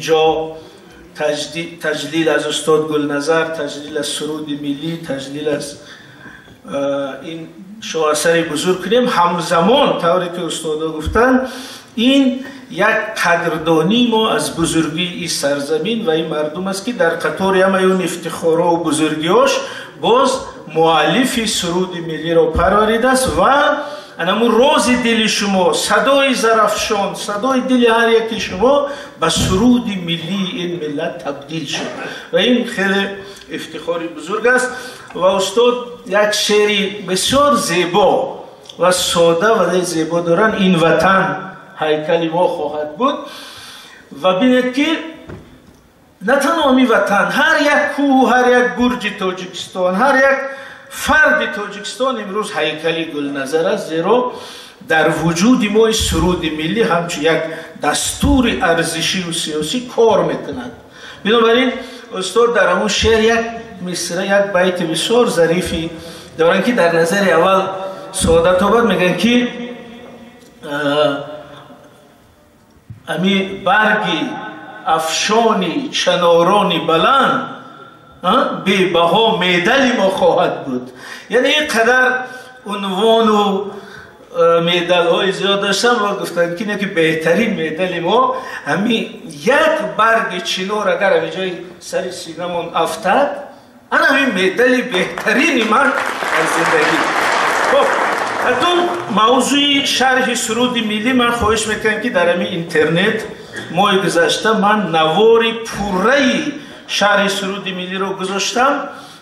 инҷо таҷлил аз устод Гулназар, таҷлил аз суруди миллӣ, таҷлил аз ин шоҳасари бузург кунем. Ҳамзамон тавре ки устодо гуфтанд, ин як қадрдонии мо аз бузургии ин сарзамин ва ин мардум аст, ки дар қатори ҳамаи он ифтихоро ва бузургиҳош боз муаллифи суруди миллиро парваридааст ва анамун рози дили шумо, садои Зарафшон, садои дили ҳар яки шумо ба суруди миллии ин миллат табдил шуд ва ин хеле ифтихори бузург аст. Ва устод як шеъри бисёр зебо ва сода вале зебо доранд: ин ватан ҳайкали мо хоҳад буд. Ва бинед, ки на танҳо ин ватан, ҳар як кӯҳу ҳар як бурҷи Тоҷикистон, ҳар як фарди Тоҷикистон имрӯз ҳайкали Гулназар аст, зеро дар вуҷуди мо суруди миллӣ ҳамчун як дастури арзишию сиёсӣ кор мекунад. Бинобар ин устод дар ҳамун шеър як мисра, як байти бисёр зарифи доранд, ки дар назари аввал сода тобад. Мегӯянд, ки ами барги афшони чанорони баланд бебаҳо медали мо хоҳад буд. Яъне ин қадар унвону медалҳои зиёд доштам ва гуфтанд, ки не, ки беҳтарин медали мо ҳами як барги чинор агар ҳами ҷои сари синамон афтад, ана ҳамин медали беҳтарини ман дар зиндагӣ. Хоб, акнун мавзӯи шарҳи суруди миллӣ, ман хоҳиш мекунам, ки дар ҳамин интернет моҳи гузашта ман навори пурраи шарҳи суруди миллиро гузоштам,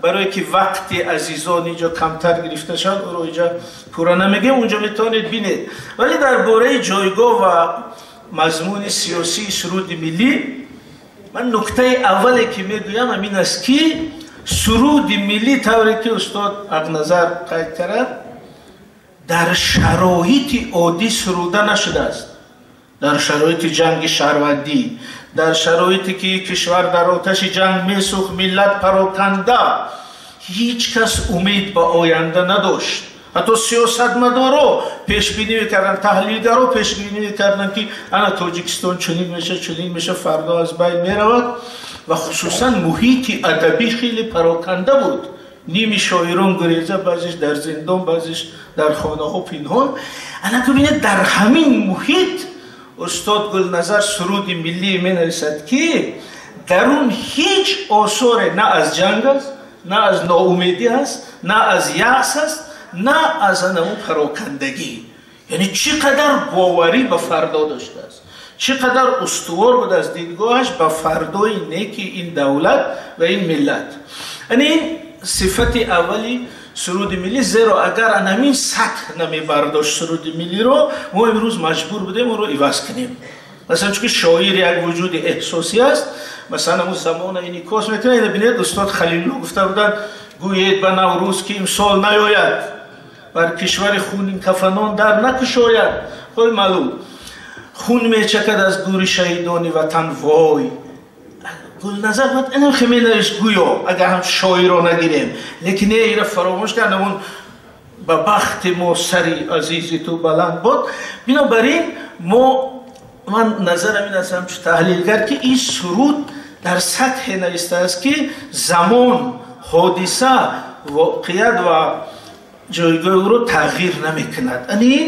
барое ки вақти азизон инҷо камтар гирифта шавад, ӯро инҷо пурра намегӯем, унҷо метавонед бинед. Вале дар бораи ҷойгоҳ ва мазмуни сиёсии суруди миллӣ ман нуктаи аввале, ки мегӯям, ҳамин аст, ки суруди миллӣ, тавре ки устод Ҳақназар қайд кард, дар шароити оддӣ суруда нашудааст. Дар шароити ҷанги шаҳрвандӣ, дар шароите ки кишвар дар оташи ҷанг месӯхт, миллат пароканда, ҳеҷ кас умед ба оянда надошт. Ҳатто сиёсатмадоро пешбинӣ мекарданд, таҳлилгаро пешбинӣ мекарданд, ки ана Тоҷикистон чунин меша, чунин меша, фардо аз байн меравад. Ва хусусан муҳити адабӣ хеле пароканда буд: ними шоирон гуреза, баъзеш дар зиндон, баъзеш дар хонаҳо пинҳон. Ана бибинед, дар ҳамин муҳит устод Гулназар суруди миллӣ менависад, ки дар он ҳеҷ осоре на аз ҷанг аст, на аз ноумедӣ аст, на аз яъс аст, на аз анамун парокандагӣ. Яъне чӣ қадар боварӣ ба фардо доштааст, чӣ қадар устувор буд аз дидгоҳаш ба фардои неки ин давлат ва ин миллат. Яъне ин сифати аввали суруди миллӣ, зеро агар анамин сатҳ намебардошт суруди миллиро, мо имрӯз маҷбур будем ӯро иваз кунем. Масалан, чунки шоир як вуҷуди эҳсосӣ аст, масалан, ҳамун замона инъикос мекунад. Ина бинед, устод Халилу гуфта буданд: гӯед ба Наврӯз, ки имсол наёяд, бар кишвари хунин кафанон дар накушояд. Хой маълум, хун мечакад аз гӯри шаҳидони ватан, вой. Гулназар бояд инам хе менавишт гӯё, агар ҳам шоиро нагирем. Лекин не, ира фаромӯш кард, ҳамун ба бахти мо сари азизи ту баланд буд. Бинобар ин мо, ман назарам ин аст ҳамчун таҳлилгар, ки ин суруд дар сатҳе навистааст, ки замон, ҳодиса, воқеият ва ҷойгоҳи ӯро тағйир намекунад. Ани ин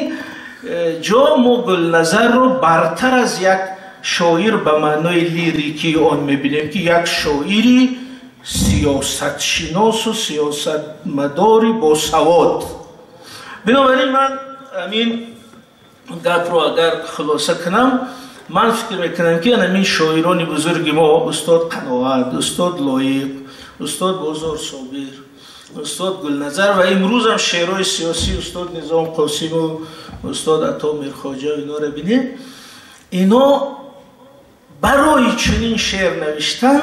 ҷо мо Гулназарро бартар аз як шоир ба маънои лирикии он мебинем, ки як шоири сиёсатшиносу сиёсатмадори босавод. Бинобар ин ман ҳамин гапро агар хулоса кунам, ман фикр мекунам, ки ҳамин шоирони бузурги мо, устод Қаноат, устод Лоиқ, устод Бозор Собир, устод Гулназар ва имрӯзам шеърҳои сиёсии устод Низом Қосиму устод Ато Мирхоҷа, инора бинед, ино барои чунин шеър навиштан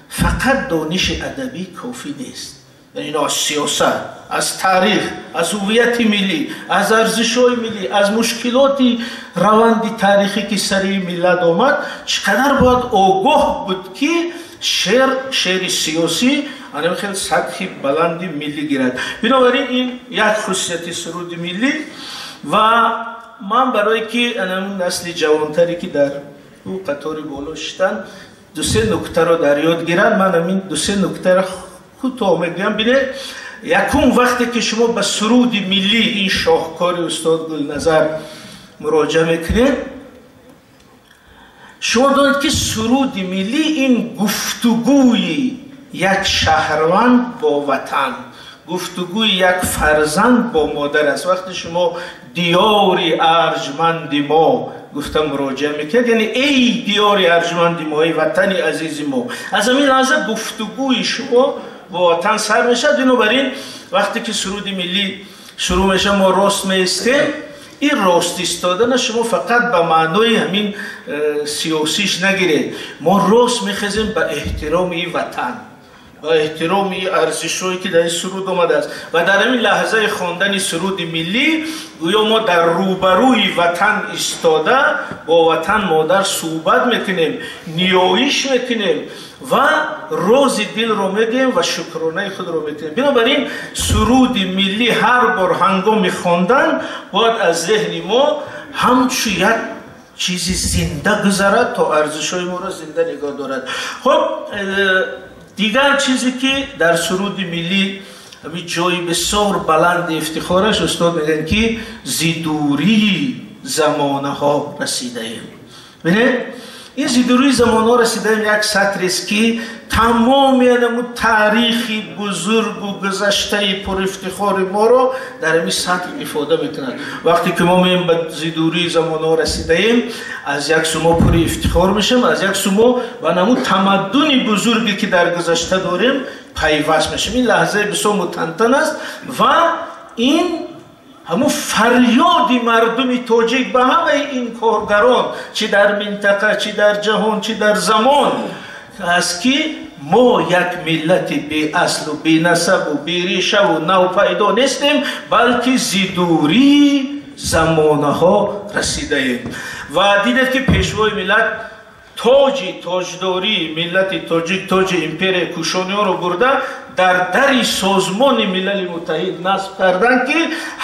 фақат дониши адабӣ кофӣ нест. Ино аз сиёсат, аз таърих, аз ҳуввияти миллӣ, аз арзишҳои миллӣ, аз мушкилоти раванди таърихӣ, ки сари миллат омад, чӣ қадар бояд огоҳ буд, ки шеър, шеъри сиёсӣ анам хел сатҳи баланди миллӣ гирад. Бинобар ин ин як хусусияти суруди миллӣ. Ва ман барое ки анам насли ҷавонтаре, ки дар ӯ қатори боло шиштан, ду-се нуктаро дар ёд гиранд. Ман ҳамин ду-се нуктаро кӯтоҳ мегӯям. Бинед, якум вақте ки шумо ба суруди миллӣ, ин шоҳкори устод Гулназар, муроҷиа мекунед, шумо донед, ки суруди миллӣ ин гуфтугӯи як шаҳрванд бо ватан, гуфтугӯи як фарзанд бо модар аст. Вақте шумо «диёри арҷманди мо» гуфта муроҷиа мекунед, яъне эй диёри арҷманди мо, эй ватани азизи мо, аз ҳамин лаҳза гуфтугӯи шумо бо ватан сар мешавад. Бинобар ин вақте ки суруди миллӣ шурӯъ мешавад, мо рост меистем. Ин рост истодана шумо фақат ба маънои ҳамин сиёсиш нагиред. Мо рост мехезем ба эҳтироми ватан, ба эҳтироми арзишҳое, ки дар ин суруд омадааст. Ва дар ҳамин лаҳзаи хондани суруди миллӣ гӯё мо дар рӯбарӯи ватан истода, бо ватан модар суҳбат мекунем, ниёиш мекунем ва рози дилро мегӯем ва шукронаи худро мекунем. Бинобар ин суруди миллӣ ҳар бор ҳангоми хондан бояд аз зеҳни мо ҳамчун як чизи зинда гузарад, то арзишҳои моро зинда нигоҳ дорад. Хуб, дигар чизе, ки дар суруди миллӣ ҳамин ҷои бисёр баланди ифтихораш, устод мегӯянд, ки зи дурии замонаҳо расидаем. Бинед, ин зи дурии замонҳо расидаем як сатрест, ки тамоми анаму таърихи бузургу гузаштаи пурафтихори моро дар ҳамин сатр ифода мекунад. Вақте ки мо меем, ба зи дурии замонҳо расидаем, аз як су мо пури ифтихор мешавем, аз як су мо ба наму тамаддуни бузурге, ки дар гузашта дорем, пайваст мешавем. Ин лаҳзаи бисёр мутантан аст ва ин ҳамун фарёди мардуми тоҷик ба ҳамаи ин коргарон, чӣ дар минтақа, чӣ дар ҷаҳон, чӣ дар замон аст, ки мо як миллати беаслу бенасабу берешаву навпайдо нестем, балки зи дурии замонаҳо расидаем. Ва дидед, ки пешвои миллат тоҷи тоҷдории миллати тоҷик, тоҷи империяи Кушониёнро бурда, дар дари Созмони Милали Муттаҳид насб карданд, ки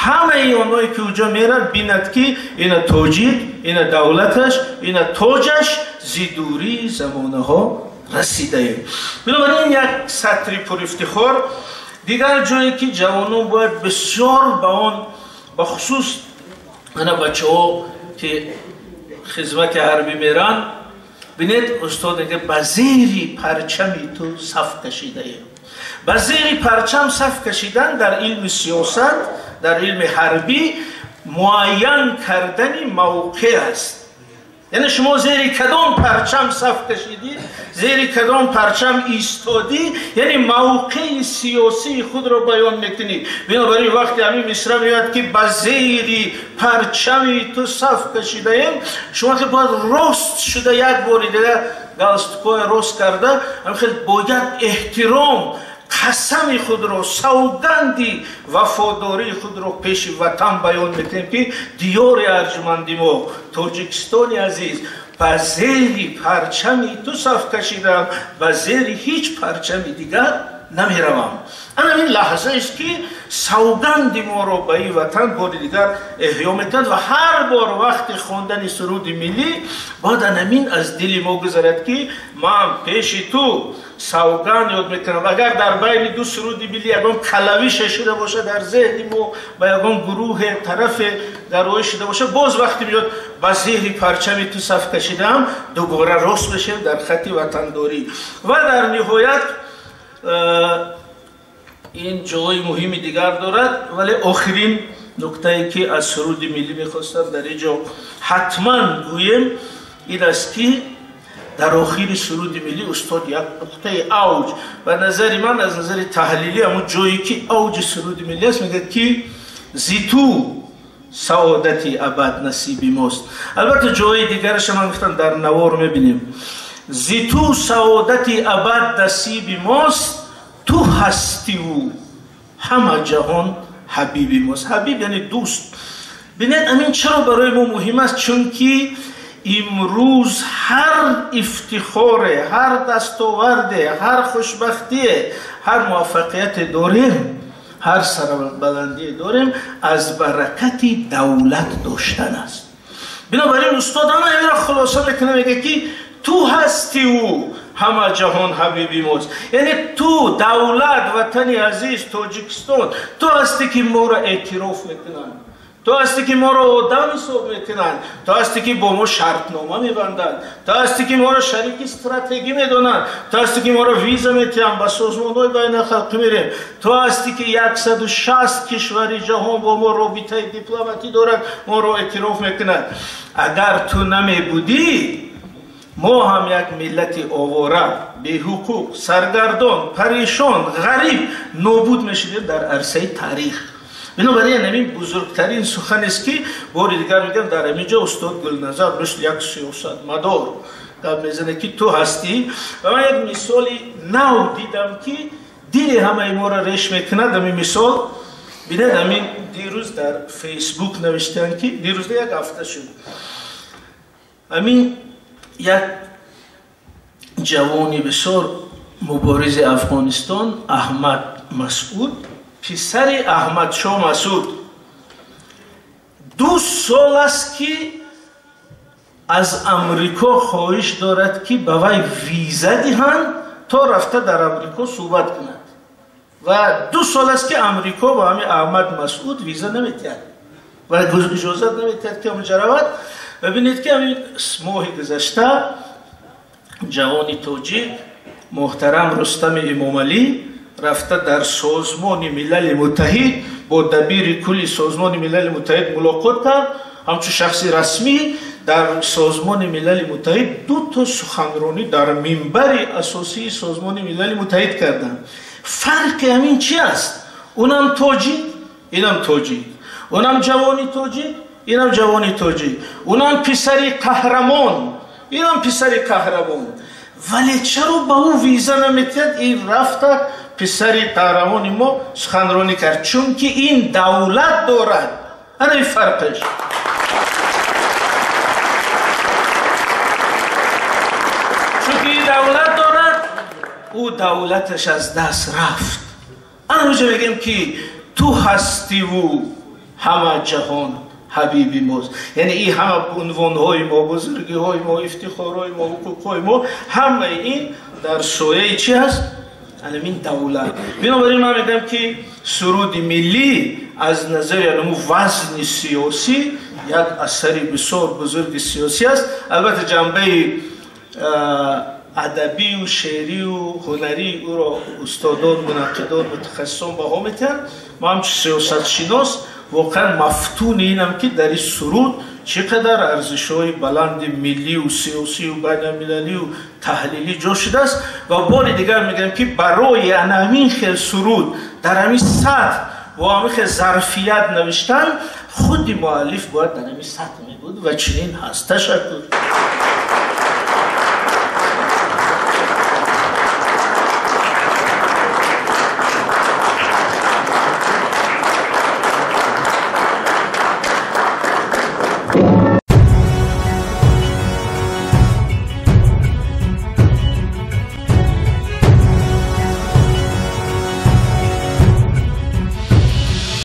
ҳамаи онҳое, ки уҷо мерад, бинад, ки ина тоҷик, ина давлаташ, ина тоҷаш, зи дурии замонаҳо расидаем. Бинобар ин як сатри пурафтихор. Дигар ҷое, ки ҷавонон бояд бисёр ба он, бахусус ана бачаҳо, ки хизмати ҳарбӣ меранд, бинед, устод мегӯяд: «Ба зери парчами ту саф кашидаем». Ба зери парчам саф кашидан дар илми сиёсат, дар илми ҳарбӣ муайян кардани мавқеъ аст. Яъне шумо зери кадом парчам саф кашидӣ, зери кадом парчам истодӣ, яъне мавқеи сиёсии худро баён мекунӣ. Бинобар ин вақте ҳамин мисра меояд, ки ба зери парчами ту саф кашидаем, шумо ки бояд рост шуда, як бори дигар галстукҳои рост карда, ҳамин бо як эҳтиром қасами худро, савганди вафодории худро пеши ватан баён мекунем, ки диёри арҷманди мо, Тоҷикистони азиз, ба зери парчами ту саф кашидам, ба зери ҳеҷ парчами дигар намеравам. Ана ин лаҳзаест, ки савганди моро ба ин ватан бори дигар эҳё мекунад. Ва ҳар бор вақти хондани суруди миллӣ бояд анамин аз дили мо гузарад, ки ман пеши ту савганд ёд мекунам. Агар дар байни ду суруди миллӣ ягон калавише шуда бошад, дар зеҳни мо ба ягон гурӯҳе, тарафе дароӣ шуда бошад, боз вақте меёд «ба зери парчами ту саф кашидаам», дубора рост мешавем дар хати ватандорӣ. Ва дар ниҳоят ин ҷои муҳими дигар дорад, вале охирин нуктае, ки аз суруди миллӣ мехостам дар ин ҷо ҳатман гӯем, ин аст, ки дар охири суруди миллӣ устод як нуқтаи авҷ, ба назари ман, аз назари таҳлилӣ, ҳамун ҷое, ки авҷи суруди миллӣ аст, мегӯяд, ки зи ту саодати абад насиби мост. Албатта, ҷои дигараша ман гуфтам, дар навор мебинем. Зи ту саодати абад насиби мост, ту ҳастиву ҳама ҷаҳон ҳабиби мост. Ҳабиб яъне дӯст. Бинед, амин чаро барои мо муҳим аст? Чунки имрӯз ҳар ифтихоре, ҳар дастоварде, ҳар хушбахтие, ҳар муваффақияте дорем, ҳар сарбаландие дорем, аз баракати давлат доштан аст. Бинобар ин устод ҳама инро хулоса мекунад, мегӯяд ки ту ҳастиву ҳама ҷаҳон ҳабиби мост. Яъне ту давлат, ватани азиз Тоҷикистон, ту ҳастӣ ки моро эътироф мекунанд, ту ҳастӣ ки моро одам ҳисоб мекунанд, ту ҳастӣ ки бо мо шартнома мебанданд, ту ҳастӣ ки моро шарики стратегӣ медонанд, ту ҳастӣ ки моро виза метиҳанд, ба созмонҳои байналхалқӣ мерем, ту ҳастӣ ки 160 кишвари ҷаҳон бо мо робитаи дипломатӣ дорад, моро эътироф мекунад. Агар ту намебудӣ, мо ҳам як миллати овора, беҳуқуқ, саргардон, парешон, ғариб нобуд мешудем дар арсаи таърих. Бинобар ин ҳамин бузургтарин сухан аст ки бори дигар мегӯям, дар ҳамин ҷо устод Гулназар мисли як сиёсатмадор гап мезанад ки ту ҳастӣ. Ва ман як мисоли нав дидам ки дили ҳамаи моро реш мекунад. Ҳамин мисол бинед, ҳамин дирӯз дар Фейсбук навиштанд ки дирӯз як ҳафта шуд, ҳамин як ҷавони бисёр муборизи Афғонистон, Аҳмад Масъуд, писари Аҳмадшоҳ Масъуд, 2 сол аст ки аз Амрико хоҳиш дорад ки ба вай виза диҳанд то рафта дар Амрико суҳбат кунад. Ва 2 сол аст ки Амрико ба ҳамин Аҳмад Масъуд виза наметиҳад ва иҷозат наметиҳад ки онҷа равад. Бибинед ки ҳамин моҳи гузашта ҷавони тоҷик муҳтарам Рустами Эмомалӣ рафта дар Созмони Милали Муттаҳид бо дабири кулли Созмони Милали Муттаҳид мулоқот кард. Ҳамчун шахси расмӣ дар Созмони Милали Муттаҳид 2 то суханронӣ дар минбари асосии Созмони Милали Муттаҳид карданд. Фарқи ҳамин чи аст? Унам тоҷик, инам тоҷик, унам ҷавони тоҷик, инам ҷавони тоҷик, унам писари қаҳрамон, инам писари қаҳрамон. Вале чаро ба ӯ виза наметиҳад? Ин рафта писари қаҳрамони мо суханронӣ кард, чунки ин давлат дорад. Ана ин фарқаш. Чунки ин давлат дорад, ӯ давлаташ аз даст рафт. Ана ҳуҷа мегӯем ки ту ҳастиву ҳама ҷаҳон ҳабиби мост. Яъне ин ҳама унвонҳои мо, бузургиҳои мо, ифтихорҳои мо, ҳуқуқҳои мо, ҳамаи ин дар сояи чи ҳаст? Ҳамин давлат. Бинобар ин ман мегӯям ки суруди миллӣ аз назари ҳамун вазни сиёсӣ як асари бисёр бузурги сиёсӣ аст. Албатта ҷанбаи адабию шеърию ҳунарии ӯро устодон, мунаққидон, мутахассисон баҳо метиҳанд. Ман ҳамчун сиёсатшинос воқеан мафтуни инам ки дар ин суруд чӣ қадар арзишҳои баланди миллию сиёсию байналмилалию таҳлилӣ ҷо шудааст. Ва бори дигар мегӯям ки барои ана ҳамин хел суруд дар ҳамин сатҳ бо ҳамин хел зарфият навиштан, худи муаллиф бояд дар ҳамин сатҳ мебуд ва чунин ҳаст. Ташаккур.